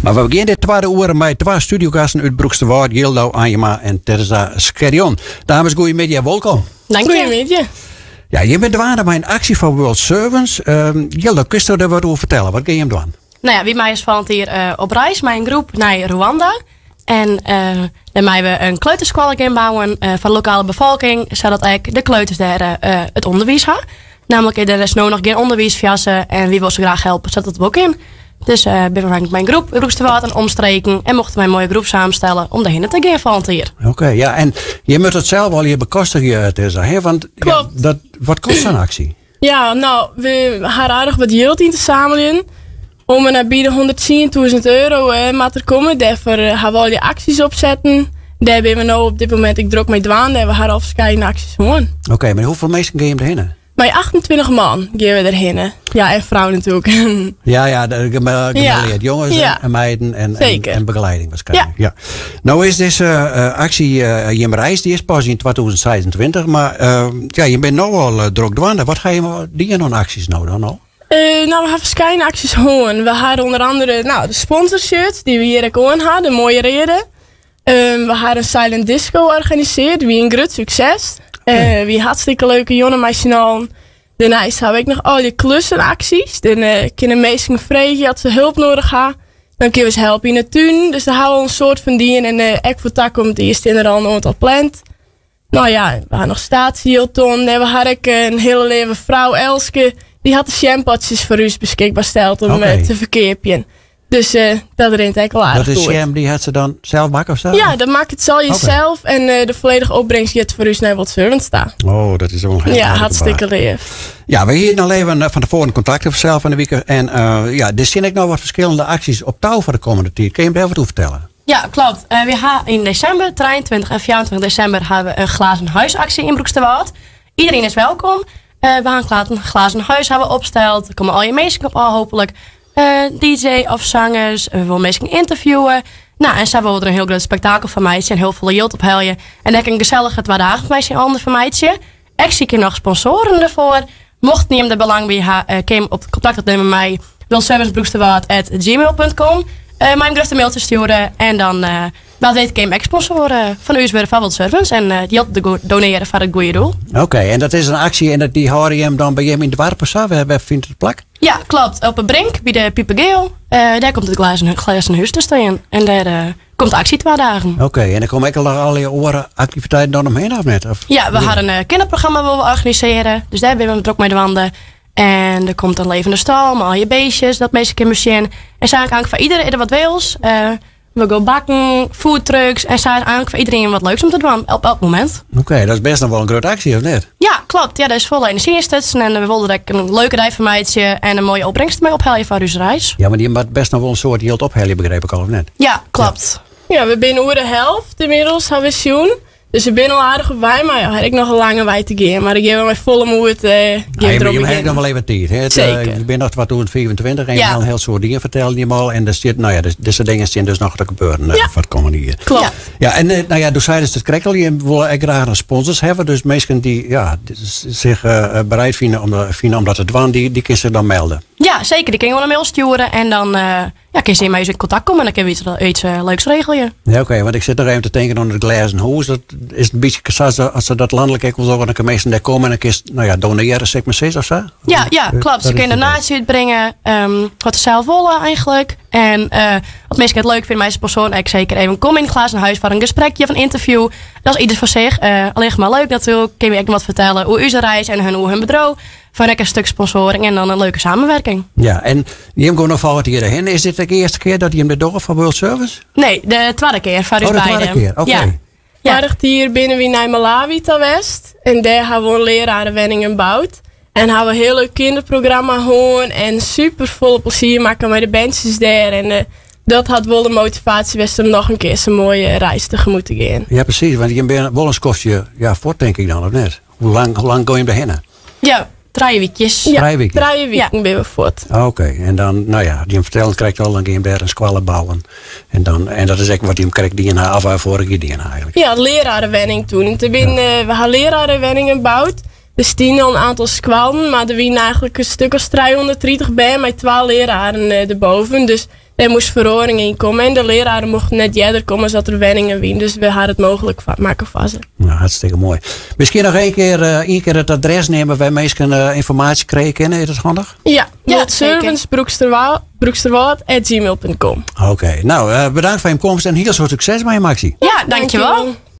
Mar we begjinne dit twadde oere mei twa studiogasten út Broeksterwâld, Jildou Anjema en Teresa Scherjon. Dames, goeiemiddei en wolkom. Dank je. Goeiemiddei. Ja, jim binne dwaande mei in aksje fan World Servants. Um, Jildou, kinsto dêr wat oer fertelle? Wat gean jim dwaan? Nou ja, wy meie as volunteer op reis mei in groep nei Rwanda. En uh, dêr meie we in kleuterskoalle gean bouwen uh, foar de lokale befolking, sadat ek de kleuters dêr uh, it ûnderwiis ha. Nammentlik der is no noch gjin ûnderwiis foar se en wy wolle se graach helpe sadat it wol kin. Dus uh, binne we mei in groep Broeksterwâld en omstreken en mochten wy in moaie groep samenstelle om dêrhinne te gean volunteer. Oké, ja, en je moet it sels al je bekostigje, Teresa, hè? Want ja, dat, wat kost sa'n aksje? Ja, no, we ha aardich wat jild yn te sammeljen. Om en by de 110.000 euro eh, moat der komme. Dêrfoar eh, ha we al dy aksjes opsetten. Dêr binne we no op dit momint ek drok mei dwaande en we ha al ferskate aksjes hân. Oké, mar hoefolle minsken gean jim derhinne? Mei 28 man gean we derhinne. Ja, en frou natuerlik. Ja, ja, de gemêleard jonges ja. en meiden en, en, en begeleiding waarschijnlijk. Ja. ja. Nou is dizze uh, aksje uh, jim reis die is pas yn 2026, mar uh, ja, je bent no al drok dwaande. Wat ha jim dien oan aksjes no dan al? Uh, no, we ha ferskate aksjes hân. We ha ûnder oare no, de sponsorshirts dy't we hjir ek oan ha, de moaie reade. Um, we ha in silent disco organisearre, wie in grut sukses. Uh, wie hartstikke leuke jûn mei syn allen. Dêrneist ha we ek noch al dy klussenaksjes. Dan uh, kinne minsken freegje as se help nedich ha. Dan kinne we se helpe yn de tún. Dus dêr ha we al in soad fan dien. En uh, ek foar takom jier stean der al in oantal pland. No ja, we ha noch statiejildton. En we ha ek in hiele leave frou, Elske. Dy hat de sjampotjes foar ús beskikber steld om Oké. te ferkeapjen. Dus uh, dat rint ek al Dat aardich is goed. jam, dy hat se dan sels makke of sa? Ja, dat makket se al Oké. sels. En uh, de folledige opbringst giet foar ús nei World Servants ta. Oh, dat is wol in hiel Ja, aardich hartstikke gebaar. leaf. Ja, we hiene al even fan tefoaren kontakt over sels fan de wike. En uh, ja, der stean ek noch wat ferskillende aksjes op tou foar de kommende tiid. Kinne je dêr wat oer fertelle? Ja, kloppet. Uh, we ha yn desimber, 23 en 24 desimber, ha we in glazen huisaksje yn Broeksterwâld. Iedereen is welkom. Uh, we ha in glazen huis ha we opsteld. Der komme allegear minsken op ôf, hooplik. Uh, DJ of sangers. We wolle minsken ynterviewe. No, en sa wolle we der in hiel grut spektakel fan meitsje en hiel folle jild ophelje. En ek in gesellige twa dagen mei syn allen fan meitsje. Ek sykje noch sponsoaren derfoar. Mocht jim der belang by ha, uh, kin op kontakt opnimme mei worldservantsbroeksterwâld@gmail.com. Uh, mei in grutte mail te stjoeren. En dan, uh, wa wit, kin ek sponsor fan ús wurde fan World Servants. En uh, jild donearje foar it goede doel. Oké, en dat is in aksje en dat dy hâlde jim dan by jim yn it doarp of sa? Wêr, wêr fynt it plak? Ja, kloppet. Op 'e Brink by de Pipergeel. Uh, dêr komt it glazen, glazen hûs te stean. En dêr uh, komt de aksje twa dagen. Oké, en der komme ek al allegear oare aktiviteiten dan omhinne of net? Of? Ja, we ha in uh, kinderprogramma wolle we organisearje. Dus dêr binne we drok mei dwaande. En der komt in levende stâl mei allegear bistjes, dat minsken kinne besjen. En sa eigentlik foar iedereen der wat wils. Uh, we gean bakken, foodtrucks. En sa is eigentlik foar iedereen wat leuks om te dwaan op elk momint. Oké, dat is bêst noch wol in grutte aksje, of net? Ja, kloppet. Ja, dêr is folle enerzjy yn stutsen. En we wolle der ek in leuke dei fan meitsje en in moaie opbringst mei ophelje foar ús reis. Ja, mar dy moat bêst noch wol in soad jild ophelje, begryp ik al, of net? Ja, kloppet. Ja, we binne oer de helte ynmiddels, ha we sjoen. Dus we binne al aardich op wei, mar ja, ha ek noch in lange wei te gean. Mar dan gean we mei folle moed uh, Ja, gean we je, je ha noch wol even tiid. Hè? It, Seker. Uh, je binne noch 2025 en je Ja. ha in hiel soad dingen ferteld jim al. En der stiet, no ja, dizze dingen stean dus noch te gebeuren Ja. foar it kommende jier. Kloppet. Ja, en no ja, do seidest it krekt al, je wolle ek graach noch sponsors hawwe. Dus minsken dy't ja, sich bereid fine om, fine om dat te dwaan, dy, dy kinne sich dan melde. Ja, seker. Dy kinne gewoan in mail stjoere en dan uh, ja, kinne se mei ús yn kontakt komme en dan kinne we iets, iets uh, leuks regelje. Ja, oké, want ik sit noch even te tinken oan it glêzen hûs. Dat is in bytsje sa as se dat lanlik ek wol dogge, dan kinne minsken dêr komme en dan kinst, no ja, donearje, sil ik mar sizze of sa? Ja, ja, kloppet. Se kinne donaasje útbringe, um, wat se sels wolle eigentlik. En uh, as minsken it leuk fine mei sponsoaren, ek seker even kom yn it glazen huis foar in gesprekje of in ynterview. Dat is ieder foar sich. Uh, allinnich mar leuk natuerlik. Kinne we ek noch wat fertelle oer ús reis en hun oer hun bedriuw. Foar ek in stik sponsoring en dan in leuke samenwerking. Ja, en jim gean noch foar hjirhinne. Is dit de earste kear dat jim dit dogge foar World Service? Nee, de twadde kear foar ús Oh, de twadde beide. kear, oké. Ja. Ja. Foarich jier binne we nei Malawi ta west. En dêr ha we in leararewenningen boud. En ha we in hiel leuk kinderprogramma hân. En super folle plezier makke mei de berntsjes dêr. En uh, dat hat wol de motivaasje west om noch in kear sa'n moaie reis tegemoet te gean. Ja, presys. Want jim binne wol in skoftsje ja, fuort, tink ik dan, of net? Hoe lang, hoe lang gean je derhinne? Ja, trije wykjes. Ja, Trije wiken? Trije wiken binne we fuort. Oké, en dan, no ja, jim fertellen krekt al, dan gean je dêr in skoalle bouwen. En, dan, en dat is ek wat jim krekt dien ha, of foarich jier dien ha eigentlik. Ja, leararewenning toen. Der binne, uh, we ha leararewenningen boud. Der stiene al in oantal skoallen, mar der wiene eigentlik in stik as 330 bern mei twa leararen uh, derboven. Dus Dêr moast feroaring yn komme en de leararen mochten net earder komme as dat der wenningen wiene. Dus we ha it mooglik makke foar se. Nou, hartstikke moai. Miskien noch één kear, eh, ien kear it adres neame wêr't minsken eh, ynformaasje krije kinne. Is dat handich? Ja, ja service@gmail.com. Oké, nou, eh, bedankt foar jim komst en hiel soad sukses mei jim aksje. Ja, dankjewol.